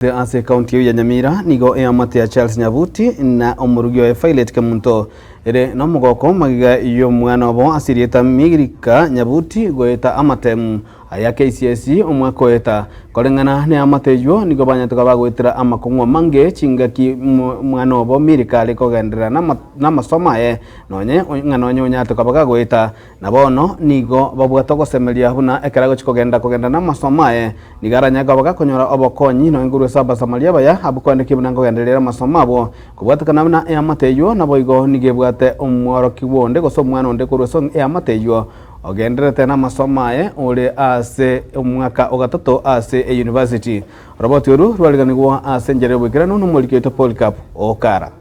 Ase ekaunti eyio ya Nyamira nigo eamate ya Charles Nyabuti na omorugi oye Violet Kemunto ere nomogoko magega y'omwana obo ase erieta Milka Nyabuti goeta amatemu aya KCSE omwaka oeta. Koreng'ana neamate eyio nigo banyarete koba bagoetera amakong'u amange chingaki omwana obo Milka are kogenderera namasomo aye nonye ng'a nonye onyarete koba gagoeta Na bono nigo babwate ogosemeria buna ekero agochia kogenda kogenda namasomo aye, nigo aranyare koba gakonyora obokonyi nonya korwa ase Abasamaria abaya, abwo kwandekia buna nkogendereria amasomo abo. Kobwatekana buna eamate eyio, naboigo nigo ebwate omworokigwa onde gose omwana onde korwa ase eamate eyio, ogendererete namasomo aye ore ase omwaka o gatato ase eyunivasiti. Oroboti oru rwariganigwa ase enchera y'oboikeranu nomoriki oito Polycarp Okara.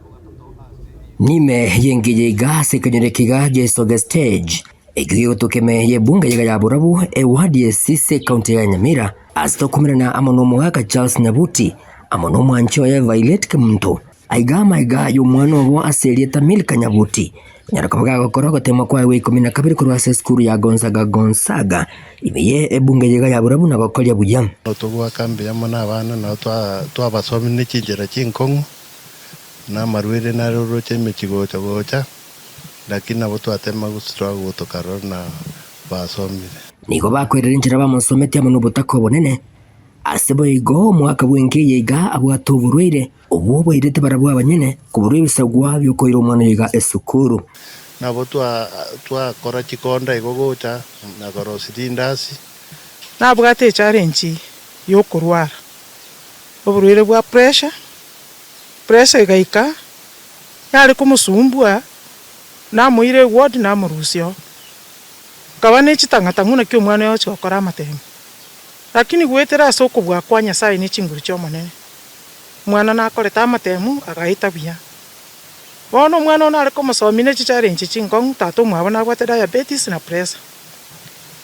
Nime y'engiya iga ase ekenyoro eke iga Jesoge Stage, ekio gegotoka ime y'ebunge iga ya Borabu, eward ya Esisi ecounty ya Nyamira, ase tokomerana amo nomogaka Charles Nyabuti amo nomwanchi oye Violet Kemunto. Aiga amaiga y'omwana obo ase erieta Milka Nyabuti, konyara koba gagokora ogotemwa kwaye gwa ikomi na kabere korwa ase esukuru ya Gonzaga Gonzaga ime ye ebunge iga ya Borabu na gokoria buya. Togoaka mbuya mono abana nabo twabasomire ne chinchera chinkong'u. Na amarwaire nare oroche emechie gocha gocha, lakini nabo twatema gose twagotoka aroro na basomire. Nigo bakwerera enchera bamosometie amo nobotaka obonene. Ase boigo omwaka bw'enka eye iga abwate oborwaire, obwo boirete barabwo abanyene koborwa ebisagwa bi'okoira omwana oyo iga esukuru. Nabo twakora chikonda igo gocha na korosia rindasi. Nabwate echallenge yokorwara oborwaire bwa pressure. Pressure egaika, yare komosumbua, namoira eward namorusia oo. Nkaba ne chitang'atang'u naki omwana oyo agochia gokora amatemo. Lakini goetera ase okobua kwa Nyasaye ne chinguru chi'Omonene, omwana nakorete amatemo agaeta buya. Bono omwana oyo nare komosomia ne chichallenge chinkong'u, tata omwabo nabwate diabetes na pressure.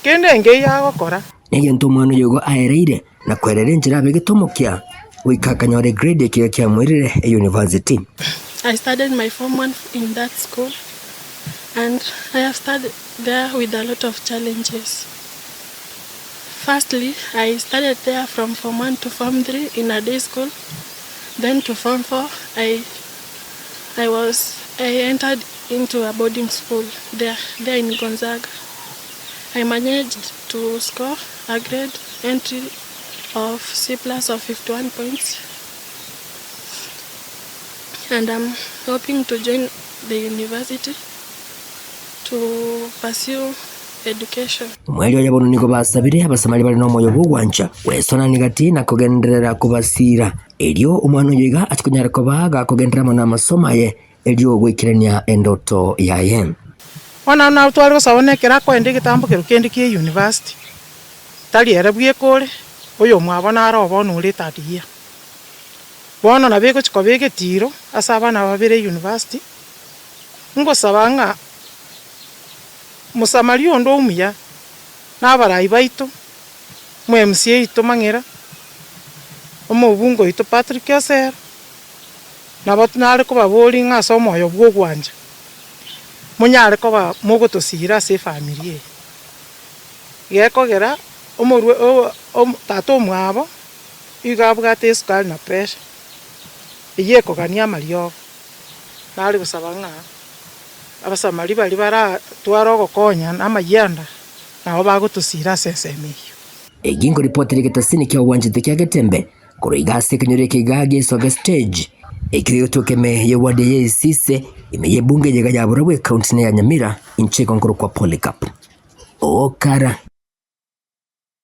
Kende enke agokora. Negento omwana oyo igo aereire na kwerera enchera abegete omokia goika akanyora egrade ekiga kiamoirire eyunivasiti. I studied my form one in that school and I have studied there with a lot of challenges. Firstly, I studied there from form one to form three in a day school, then to form four I, I was I entered into a boarding school there, there in Gonzaga. I managed to score a grade entry of C plus of 51 points and I'm hoping to join the university to pursue education. Omoerio oye bono nigo basabire Abasamaria bare nomoyo bw'ogwancha gwesonania gati na kogenderera kobasiira, erio omwana oyo iga ache konyara koba gakogenderera amo namasomo aye erio goikerania endoto yaye. Bono nabo tware gosaba buna ekero akoenda egetambo kero kende kia university, tari ere bweka ore, oyomwabo naro oo bono ore third year. Bono nabo egochi koba egetiro ase abana aba babere university, ngosaba ng'a Mosamaria onde omuya, na abarai baito, omo MCA oito Mang'era, omobunge oito Patrick Osero, Nabo nare kobaboria ng'a ase omoyo bw'ogwancha monyare koba mogotosiira ase efamiri eye. Gekogera omorwe tata omwabo igo abwate esukari na pressure, eyio ekogania amariogo. Nare gosaba ng'a abasamari baria baratware ogokonya na amayianda nabo bagotosiira ase ensemo eyio. Eki nkoripotera egetasini kia ogwanchete kia Getembe Korwa iga ase ekenyoro eke iga gesoge stage, ekio gegotoka ime y'eward eye y'Esise, ime y'ebunge eye iga ya Burabwo ecounty ne ya Nyamira, inche igo nkorokwa Polycarp Okara.